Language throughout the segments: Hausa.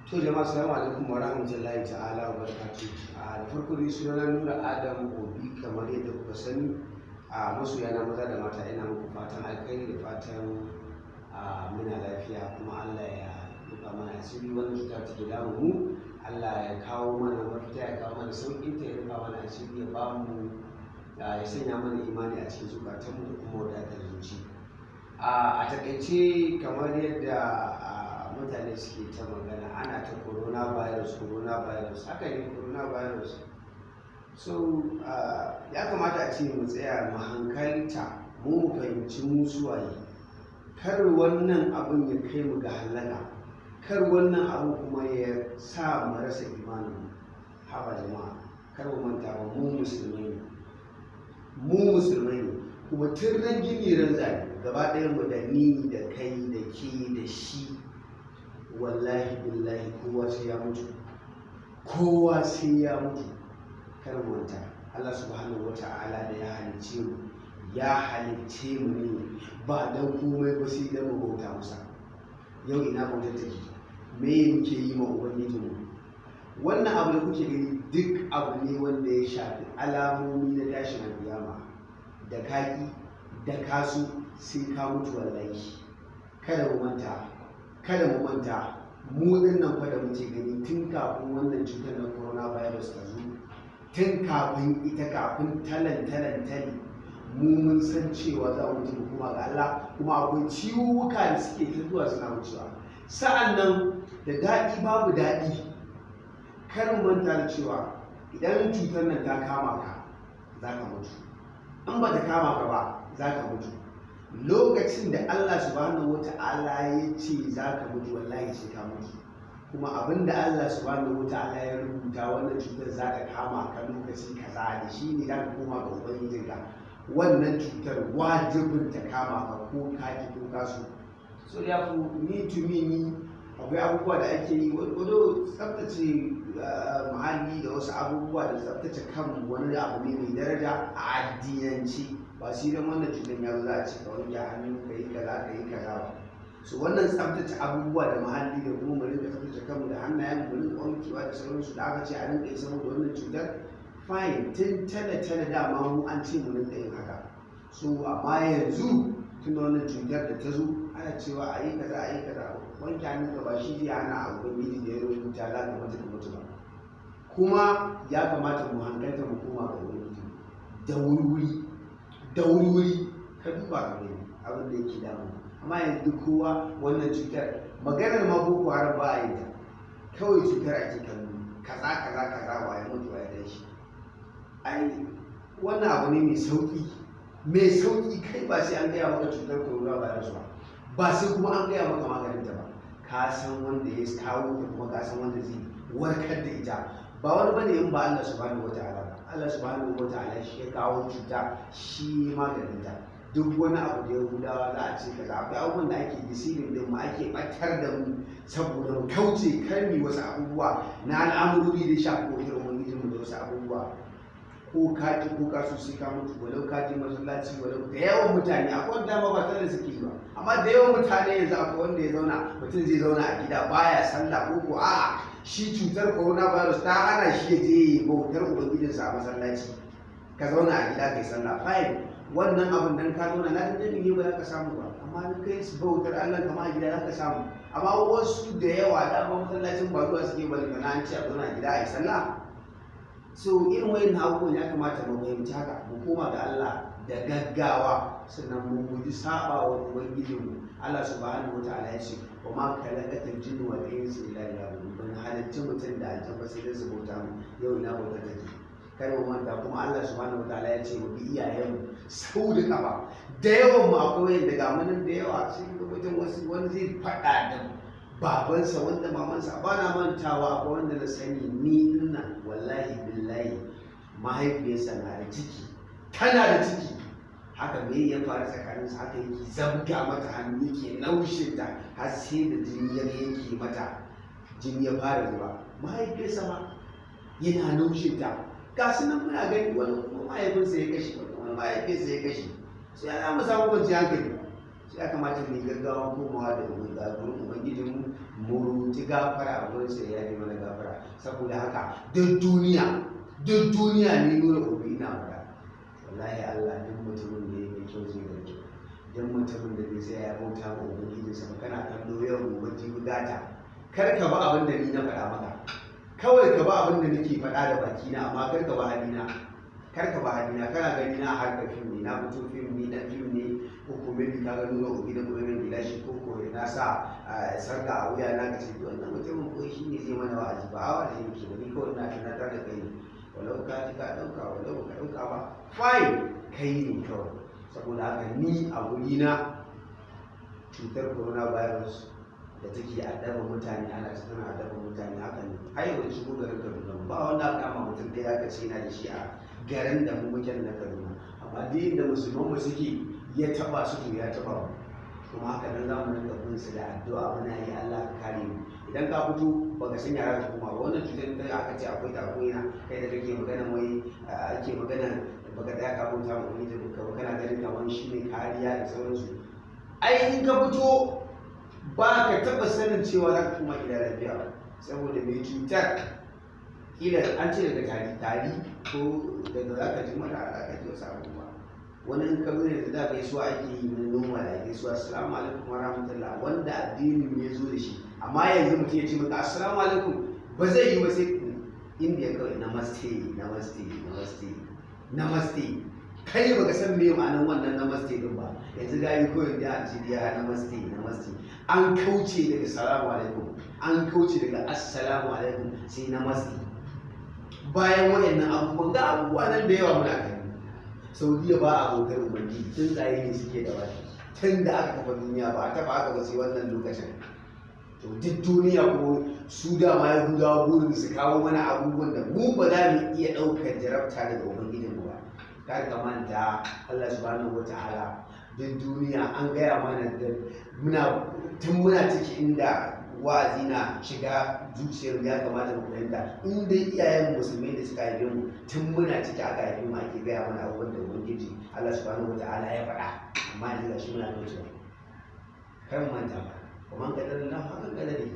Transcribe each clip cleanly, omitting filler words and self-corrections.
To jama'a, assalamu alaikum wa rahmatullahi ta'ala wa barakatuh. A da farko dai, sunana Nura Adam Obi, kamar yadda kuka sani. A masoya na maza da mata, ina muku fatan alkhairi da fatan muna lafiya, kuma Allah ya rufa mana asiri. Wannan cuta take damu mu, Allah ya kawo mana mafita, ya kawo mana sauƙin ta, ya rufa mana asiri, ya ba mu, ya sanya mana imani a cikin zukatanmu da kuma wadatar zuci. A takaice, kamar yadda mutane suke ta magana, ana ta coronavirus, coronavirus. Haka ne, coronavirus. So ya kamata a ce mu tsaya mu hankalta, mu fahimci mu suwaye. Kar wannan abun ya kai mu ga halaka, kar wannan abun kuma ya sa mu rasa imanin mu. Haba jama'a, kar mu manta ba, mu musulmai ne, mu musulmai ne. Kuma tun ran gini ran zane, gaba ɗayan mu, da ni da kai da ke da shi, wallahi billahi kowa sai ya mutu, kowa sai ya mutu. Kar mu manta, Allah subhanahu wata'ala da ya halicce mu, ya halicce mu ne ba dan komai ba sai dan mu bauta masa. Yau ina bautar take? Me muke yi ma ubangijinmu? Wannan abu da kuke gani duk abu ne wanda ya shafi alamomi na tashin alkiyama. Da kaki da kasu, sai ka mutu wallahi. Kada mu manta, kada mu manta, mu dinnan fa da muke gani, tun kafin wannan cutar na coronavirus ta zo, tun kafin ita, kafin talan talan tali, mu mun san cewa za mu mutu mu koma ga Allah. Kuma akwai ciwuwuka da suke ta zuwa suna wucewa. Sa'an nan da daɗi babu daɗi, kar mu manta da cewa idan cutar nan ta kama ka, za ka mutu. In ba ta kama ka ba, za ka mutu. Lokacin da Allah subhanahu wata'ala ya ce za ka mutu, wallahi sai ka mutu. Kuma abin da Allah subhanahu wata'ala ya rubuta wannan cutar za ta kama ka lokaci kaza da shi ne za ka koma ga ubangijinka, wannan cutar wajibin ta kama ka, ko ka ki ko ka so. So therefore, ni to me, ni akwai abubuwa da ake yi, wato tsaftace muhalli da wasu abubuwa da tsaftace kan wani abu ne mai daraja a addinance. Ba sai dan wannan cutar ya zo za a ce ka wanke hannu, ka yi kaza, ka yi kaza ba. So wannan tsaftace abubuwa da muhalli da kuma mu rinka tsaftace kanmu da hannayen mu, rinka wankewa da sauransu da aka ce a rinka yi saboda wannan cutar, fine. Tun tale tale dama mu an ce mu rinka yin haka. So amma yanzu tun da wannan cutar da ta zo, ana cewa a yi kaza, a yi kaza, wanke hannunka ba shi zai hana a ubangiji da ya rubuta za ka mutu ka mutu ba. Kuma ya kamata mu hankalta, mu koma ga ubangiji da wuri-wuri, da wuri-wuri. Ka duba ka gani abin da yake damu. Amma yanzu duk kowa wannan cutar, maganar ma Boko Haram ba a yin ta, kawai cutar ake kallo, kaza kaza kaza, waye mutu, waye tashi. Ai wannan abu ne mai sauki, mai sauki. Kai ba sai an gaya maka cutar coronavirus ba, ba sai kuma an gaya maka maganin ta ba. Ka san wanda ya kawo ta, kuma ka san wanda zai warkar da ita. Ba wani bane in ba Allah subhanahu wataala ba. Allah subhanahu wataala shi ya kawo cuta, shi maganin ta. Duk wani abu da Yahudawa za a ce kaza, akwai abubuwan da ake deceiving din mu, ake batar da mu saboda mu kauce karmi wasu abubuwa na al'amurori da shafi bautar ubangijinmu da wasu abubuwa. Ko ka ki ko ka so, sai ka mutu. Walau ka je masallaci, walau da yawan mutane, akwai wanda dama ba sallah suke yi ba, amma da yawan mutane yanzu akwai wanda ya zauna, mutum zai zauna a gida baya sallah, ko ko a'a, shi cutar coronavirus ta hana shi ya je bautar ubangijinsa a masallaci. Ka zauna a gida kai sallah, fine. Wannan abun dan ka zauna na dan ne ba za ka samu ba, amma in kai bautar Allah kama a gida za ka samu. Amma wasu da yawa dama masallacin ba zuwa suke ba, na an ce a zauna a gida a yi sallah. So irin wayan abubuwan ya kamata mu fahimci haka, mu koma ga Allah da gaggawa, sannan mu guji saba wa ubangijinmu. Allah subhanahu wataala ya ce: "Wa ma khalaqatul jinna wal insa illa liya'budun." Ban halicci mutum da aljan ba sai dai su bauta mu. Yau ina bautar take? Kar mu manta kuma, Allah subhanahu wataala ya ce mu bi iyayenmu sau da kafa. Da yawan mu akwai wanda ga mu nan da yawa, sai ga mutum wasu wani zai faɗa da babansa, wanda mamansa. Ba na mantawa, akwai wanda na sani ni ina, wallahi billahi, mahaifiyarsa na da ciki, tana da ciki, haka me ya faru tsakaninsu, haka yake zabga mata hannu, yake naushe ta har sai da jini ya yanke mata, jini ya fara zuba. Mahaifiyarsa ma yana naushe ta. Ga su nan muna gani, wani kuma mahaifinsa ya kashe, wani kuma mahaifiyarsa ya kashe. Sai ya mu samu kwanciyar hankali. Sai ya kamata mu yi gaggawa komawa da gurin Ubangijinmu, mu roƙi gafara a gurin sa, ya yi mana gafara. Saboda haka duk duniya, duk duniya, ni Nura Obi ina faɗa, wallahi Allah, duk mutumin da ya mai kyau zai ga kyau. Duk mutumin da bai tsaya ya bauta ma Ubangijinsa ba, kana kallo, yau, gobe, jibi, gata, kar ka ba abin da ni na faɗa maka. Kawai ka ba abin da nake faɗa da bakina, amma kar ka ba halina, kar ka ba halina. Kana gani na harkar fim ne, na fito fim ne, dan fim ne, ko ko maybe ka ga Nura Obi da kuma mai gilashi, ko ko na sa sarka a wuya na, ka ce wannan mutumin ko shi ne zai mana wa'azi. Ba a wa'azi nake ba, ni kawai ina tunatar da kai ne. Walau ka ji ka ɗauka, walau ka ɗauka ba, fine, kai ne kawai. Saboda haka ni a gurina, cutar coronavirus da take addaba mutane, ana ta tana addaba mutane, haka ne har yau shigo garin Kaduna, ba wanda aka kama mutum ɗaya aka ce yana da shi a garin da mu muke na Kaduna. Amma duk inda Musulman mu suke, ya taba su, to ya taba mu. Kuma haka nan za mu rinka bin su da addu'a, muna yi, Allah ka kare mu. Idan ka fito, baka san yara ta koma ba. Wannan cutar da aka ce akwai ta akwai na kai da kake magana, wai ake magana, baka tsaya ka bauta ma Ubangiji ka ba, kana ganin kamar shi ne kariya da sauransu. Ai in ka fito, ba ka taɓa sanin cewa za ka koma gida lafiya ba, saboda mai cutar kila an ce daga tari tari ko daga za ka ji mura, za ka ji wasu abubuwa. Wani in ka zo da da gaisuwa ake yi na noma, da gaisuwa, "Assalamu alaikum wa rahmatullah," wanda addinin ne zo da shi. Amma yanzu mutum ya ce maka "Assalamu alaikum," ba zai yi ba, sai Indiya kawai, "Namaste, namaste, namaste, namaste." Kai baka san me ma'anar wannan namaste din ba. Yanzu gayi kawai da ce ya namaste, namaste. An kauce daga salamu alaikum, an kauce daga assalamu alaikum, sai namaste. Bayan wayannan abubuwan, ga abubuwa nan da yawa muna gani. Saudiya ba a bautar Ubangiji, tsuntsaye ne suke da baki. Tun da aka kafa duniya ba a taba haka ba sai wannan lokacin. To duk duniya ko su dama Yahudawa burin su kawo mana abubuwan da mu ba za mu iya ɗaukar jarabta daga Ubangijinmu ba. Kar ka manta, Allah Subhanahu Wataala, duk duniya an gaya mana da muna tun muna ciki, inda wa'azi na shiga zuciyar, ya kamata mu fahimta. In dai iyayen Musulmai da suka haife mu, tun muna ciki aka haife mu ake gaya mana abubuwan da Ubangiji Allah Subhanahu Wataala ya faɗa, amma yanzu gashi muna kaucewa. Kar mu manta ba, kuma kadar Allah haka kadari,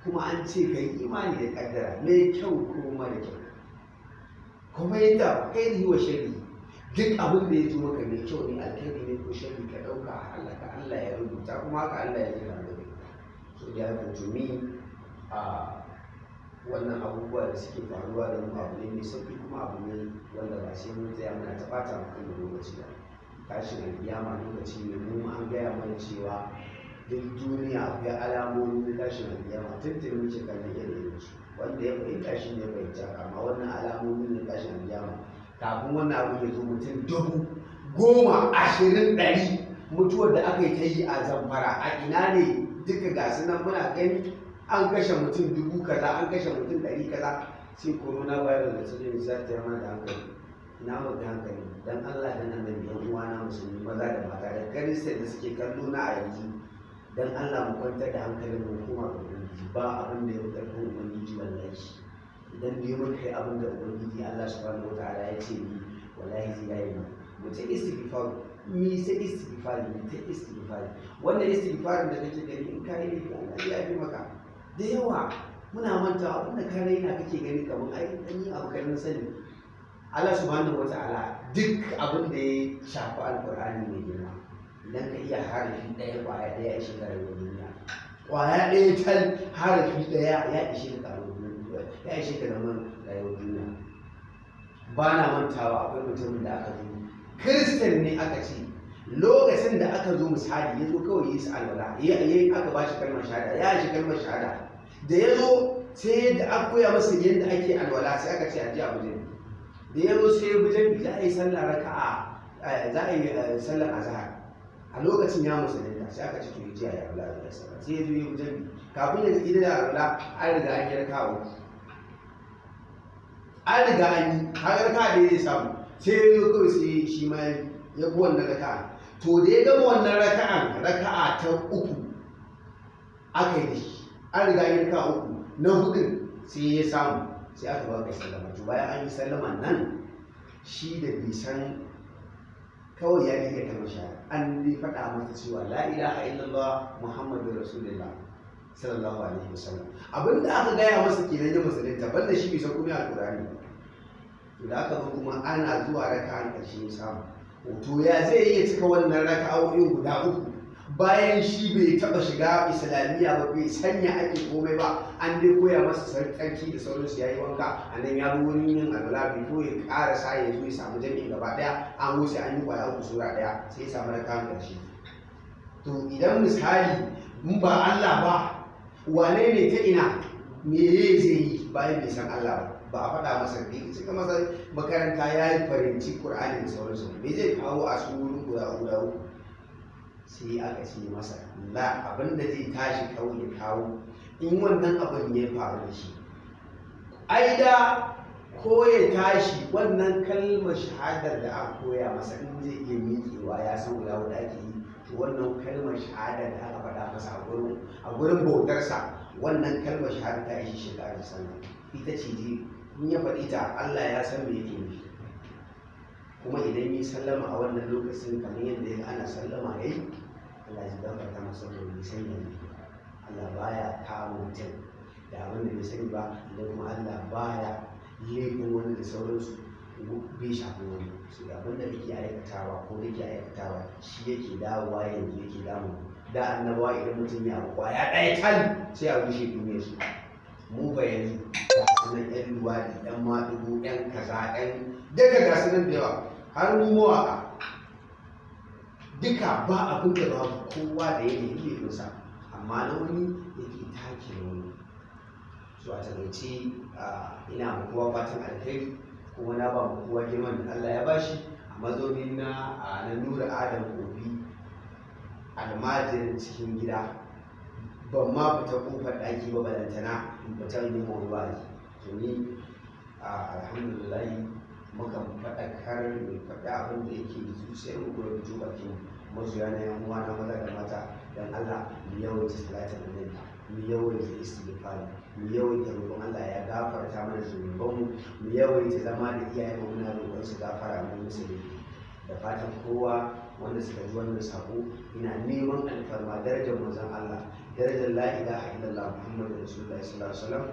kuma an ce ka yi imani da kaddara, mai kyau ko mara kyau, kuma yadda kai yi wa sharri, duk abin da ya zo maka, mai kyau ne, alkhairi ne ko sharri, ka ɗauka Allah ka Allah ya rubuta, kuma haka Allah ya zira da kai. So da haka, to me a wannan abubuwa da suke faruwa da mu abu ne mai sauki, kuma abu ne wanda ba sai mun tsaya muna ta ɓata mu kan lokaci ba. Tashin Alkiyama lokaci ne, mu an gaya mana cewa duk duniya akwai alamomin tashin Alkiyama. Tuntuni muke kallon irin su, wanda ya fahimta shi ne fahimta. Amma wannan alamomin na tashin Alkiyama, kafin wannan abu ya zo, mutum 10,000, 20, 100, mutuwar da aka yi ta yi a Zamfara, a ina ne, duka ga su nan muna gani, an kashe mutum dubu kaza, an kashe mutum ɗari kaza, sai corona virus da su ne za ta mana da hankali. Ina mu da hankali? Dan Allah dan Annabi, yan uwana Musulmi maza da mata da Kirista da suke kallo na a yanzu, dan Allah mu kwantar da hankalin mu, koma ga Ubangiji. Ba abin da ya fi karfin Ubangiji wallahi. Idan dai muka yi abin da Ubangiji Allah Subhanahu Wataala ya ce ni, wallahi zai yayi mu. Mu ta istighfar, mi ta istighfar, mi ta istighfar. Wannan istighfarin da kake gani, in ka yi laifi, Allah ya yafe maka da yawa. Muna mantawa, abin da ka raina kake gani kamar ai dan yi abu karin sani. Allah Subhanahu Wataala, duk abin da ya shafi Alkur'ani mai girma, idan ka iya harafi ɗaya, ƙwaya ɗaya, ya ishe ka rayuwar duniya. Ƙwaya ɗaya tal, harafi ɗaya ya ishe ka rayuwar duniya, ya ishe ka zaman rayuwar duniya. Ba na mantawa, akwai mutumin da aka zo, Kiristan ne, aka ce lokacin da aka zo, misali, ya zo kawai yi su alwala, ya aka ba shi kalmar shahada, ya shi kalmar shahada. Da ya zo, sai yadda aka koya masa yadda ake alwala, sai aka ce a ji abu jami. Da ya zo sai ya bi jami, za a yi sallah raka'a, za a yi sallar azhar. A lokacin ya musulunta, sai aka ce to ya ji a yi alwala da sallah. Sai ya zo ya bi jami. Kafin ya ida da alwala, an riga an yi raka'a uku, an riga an yi har raka'a da zai samu. Sai ya zo kawai, sai shi ma ya bi wannan raka'a. To da ya gama wannan raka'an, raka'a ta uku aka yi da shi, an riga an yi raka'a uku, na hudun sai ya samu, sai aka ba kai sallama. To bayan an yi sallama nan, shi da bai san Kawai ya iya kalmar shahada, an dai faɗa masa cewa la ilaha illallah Muhammadu Rasulullah sallallahu alaihi wasallam. Abinda aka gaya masa kenan ya musulunta, banda shi bai san komai alƙur'ani. To da aka zo kuma ana zuwa raka'an ƙarshe ya samu. To ya zai iya cika wannan raka'o'in guda uku bayan shi bai taɓa shiga islamiyya ba, bai sanya ake komai ba, an dai koya masa tsarki da sauransu, ya yi wanka a nan, ya zo wurin yin alwala, bai ko ya ƙarasa ya zo ya samu jami'in gaba ɗaya, an wuce an yi ƙwaya uku sura ɗaya, sai ya samu raka'an ƙarshe. To idan misali in ba Allah ba, wane ne ta ina me zai yi bayan bai san Allah ba? Ba a faɗa masa, bai cika masa makaranta ya yi fahimci Kur'ani da sauransu, me zai kawo a surorin guda guda uku? Sai aka ce masa la, abin da zai tashi kawai ya kawo in wannan abin ya faru da shi, ai da ko ya tashi wannan kalmar shahadar da aka koya masa, in zai iya miƙewa ya san guda guda ake yi, to wannan kalmar shahadar da aka faɗa masa a gurin bautarsa, wannan kalmar shahada ta ishi shekarar sallah. Ita ce dai in ya faɗi ta, Allah ya san me yake nufi. Kuma idan yi sallama a wannan lokacin kamar yadda ya ana sallama ya yi, Allah ya gafarta masa da bai san yanzu. Allah baya kama mutum da abin da bai sani ba, idan kuma Allah baya laifin wani da sauransu bai shafi wani. Su abin da kake aikatawa ko nake aikatawa shi yake dawowa yanzu yake damu. Da annabawa idan mutum ya abu kwaya ɗaya tal sai a rushe duniyar su. Mu ba yanzu ga su nan 'yan luwaɗi, 'yan maɗigo, 'yan kaza, 'yan duka ga su nan da yawa, har mu mawaƙa duka ba abin da babu, kowa da yanayin laifinsa, amma na wani yake take na wani. So a takaice ina ma kowa fatan alheri, kuma na ba ma kowa girman da Allah ya bashi a mazaunin na Nura Adam Obi, almajirin cikin gida. Ban ma fita kofar ɗaki ba, balantana in fita in yi wani wa'azi. To ni alhamdulillah mukan faɗakar, mu faɗi abin da yake zuciyar mu kuma fito bakin masoya na yan uwa na maza da mata. Dan Allah mu yawaita salatin annabi, mu yawaita istighfari, mu yawaita roƙon Allah ya gafarta mana zunubanmu, mu yawaita zama da iyayen mu muna roƙon su gafara mu musu laifi. Da fatan kowa wanda suka ji wannan sako, ina neman alfarma darajar manzon Allah, darajar la ilaha illallah Muhammadu Rasulullahi sallallahu alaihi wasallam,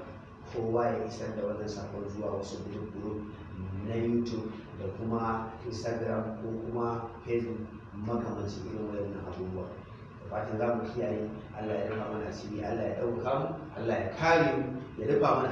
kowa ya isar da wannan sakon zuwa wasu group group na YouTube da kuma Instagram ko kuma Facebook makamancin irin wayannan abubuwa. Da fatan za mu kiyaye. Allah ya rufa mana asiri, Allah ya ɗauka mu, Allah ya kare mu, ya rufa mana.